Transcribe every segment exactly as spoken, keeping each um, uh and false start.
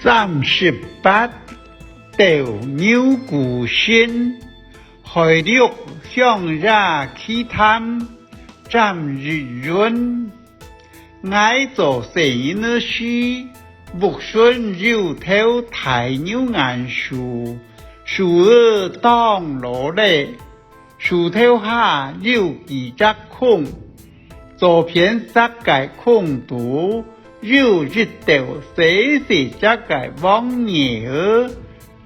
三十八，鬥牛牯身。海陸鄉野奇談，詹益雲。𠊎做細人仔時，屋脣有頭大牛眼樹，樹仔當老咧。 樹頭下有幾隻空，左片析个空肚有一竇細細隻个黃蟻仔，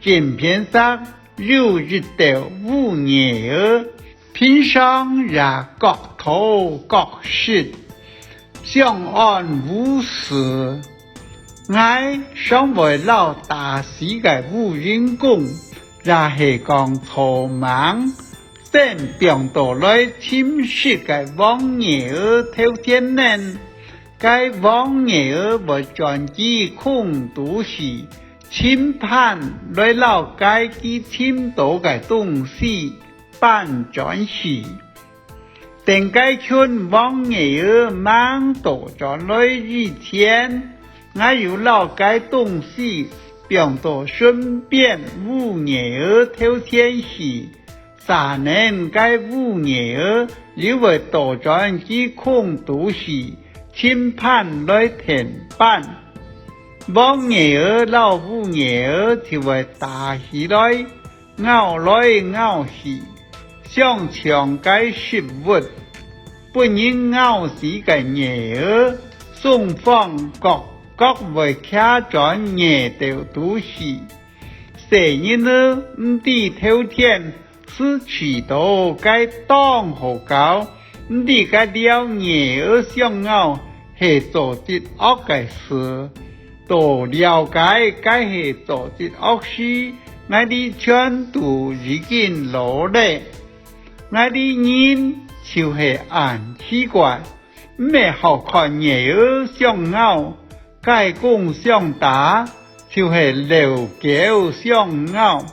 正片析有一竇烏蟻仔，平常也各討各食，相安無事。 𠊎常會摎打死个烏蠅公，也係講草蜢，先放到來尋食个黃蟻仔頭前呢。該黃蟻仔會鑽佢空肚去，尋伴來摎該佢尋到个東西搬轉去。 等該群黃蟻仔吂倒轉來以前，𠊎又摎該東西放到脣邊烏蟻仔頭前去，續等該烏蟻仔又會倒轉佢空肚去，尋伴來添伴。黃蟻仔摎烏蟻仔就會打起來， 咬來咬去，想搶該食物，分人咬死个蟻仔，雙方各各會擎轉蟻竇肚去。細人仔毋知頭前斯試著該當好搞，毋知該撩蟻仔相咬係做直惡个事。 到了解該係做直惡時，𠊎兜全都已經老咧。𠊎兜人就係恁奇怪，毋係好看蟻仔相咬，雞公相打，就係遛狗相咬。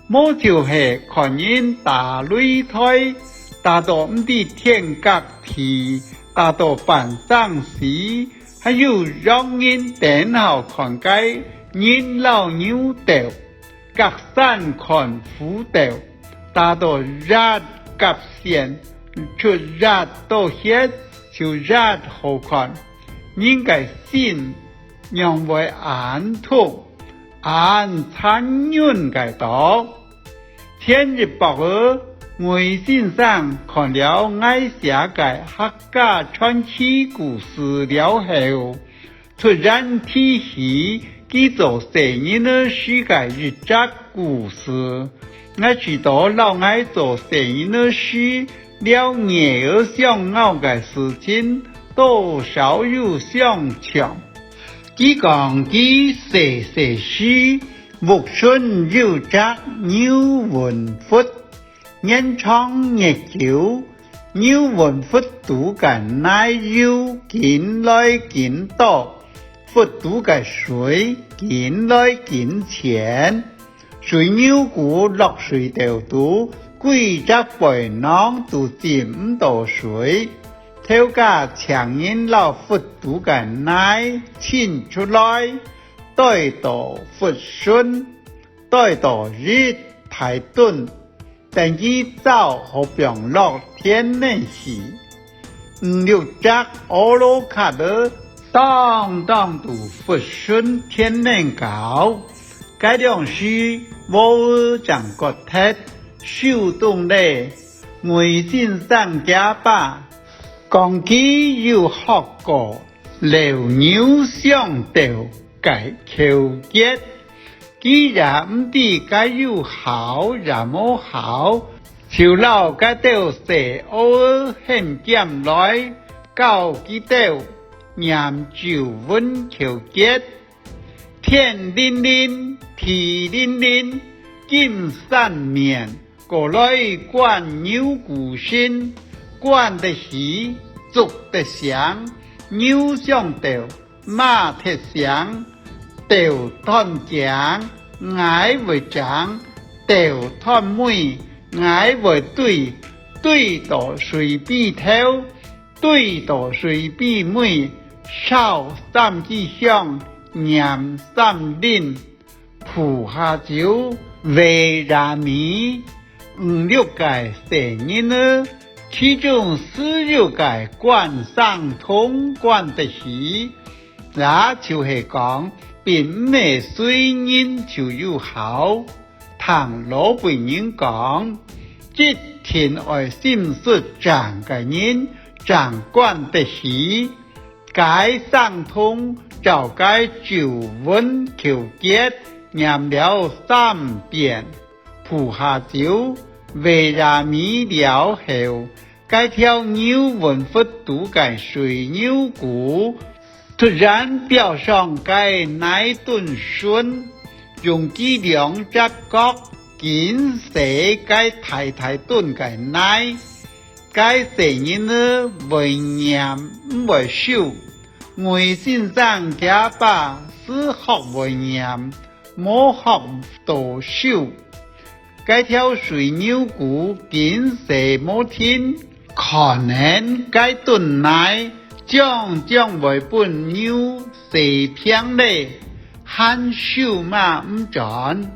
無就係看人打擂台，打到毋知天甲地，打到半生死，還有仰人等好看个人摎牛鬥，隔山看虎鬥，打到越甲線，出越多血，就越好看。人个心仰會恁毒， 恁殘忍个毒。前一駁仔，魏先生看了𠊎寫个客家傳奇故事了後，突然提起佢做細人仔時个一隻故事。 𠊎試著摎𠊎做細人仔時，撩蟻仔相咬个事情，多少有相像。佢講佢細細時，屋脣有隻牛搵窟，年長月久，牛搵窟肚个泥又緊來緊多，窟肚个水緊來緊淺。 水牛牯落水竇肚，歸隻背囊都浸毋著水。頭家請人摎窟肚个泥清出來，堆到窟脣，堆到一大墩，等佢燥好放落田裡去。 五六隻蝲䗁殼仔，當當都窟脣田裡搞。該量時，禾仔正割忒，收冬咧。魏先生厥爸講佢有學過遛牛相鬥个口訣， 佢也毋知該有效也無效，就摎該兜細蝲䗁喊兼來，教佢兜念咒文口訣：天靈靈，地靈靈，金山面，過來關牛牯身，關得起，捉得成，牛相鬥， 馬忒成，鬥斷頸，𠊎會爭；鬥斷尾，𠊎會追；追到誰比頭，追到誰比尾，燒三支香，拈三輪、浮下洲、圍野味，五六個細人仔，其中斯有個管省通管得起，也就係講，並毋係誰人就有效。 聽老輩人講，一定愛心術正个人正管得起。該省通照該周文口訣念了三遍，浮下洲、圍野味了後， 該條牛文窟肚个水牛牯，突然飆上該泥墩脣，用佢兩隻角緊舐該大大墩个泥。該細人仔會拈毋會收，魏先生厥爸斯學會拈，無學到收。 該條水牛牯緊舐無停，看等該墩泥將將會分牛舐平咧，還收嘛毋轉。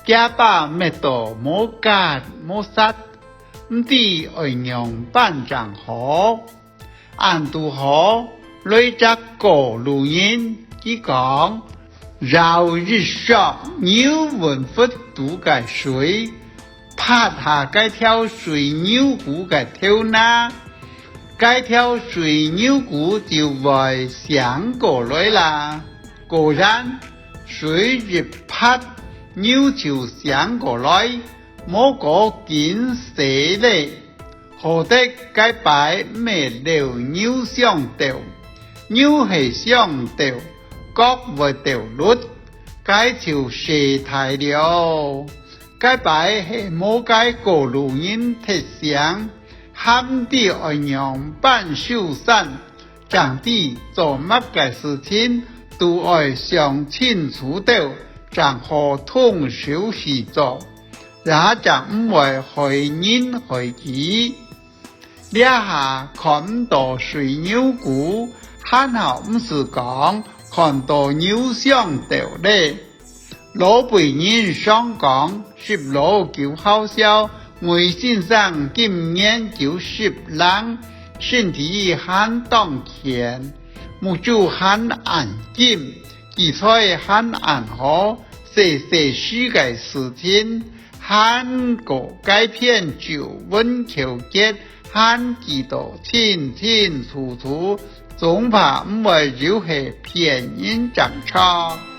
厥爸搣到無結無煞，毋知愛仰般正好。 恁堵好，來隻過路人，佢講：「舀一杓牛文窟肚个水，潑下該條水牛牯个頭那，該條水牛牯就會醒過來啦。」果然，水一潑，牛就醒過來，無過緊舐咧。 好得該擺毋係尞牛相鬥，牛係相鬥，角會鬥㪐，該就事大了。該擺係無該過路人提醒，還毋知愛仰般收山，正知做麼个事情都愛想清楚兜，正好動手去做。 也正毋會害人害己。這下看毋到水牛牯，還好毋使講看到牛相鬥咧。老輩人常講，十老九好笑，魏先生今年九十零，身體還當健，目珠還恁金，記才還恁好，細細時个事情， 還過該篇周文口訣，還記到清清楚楚，總怕毋會又係騙人正著。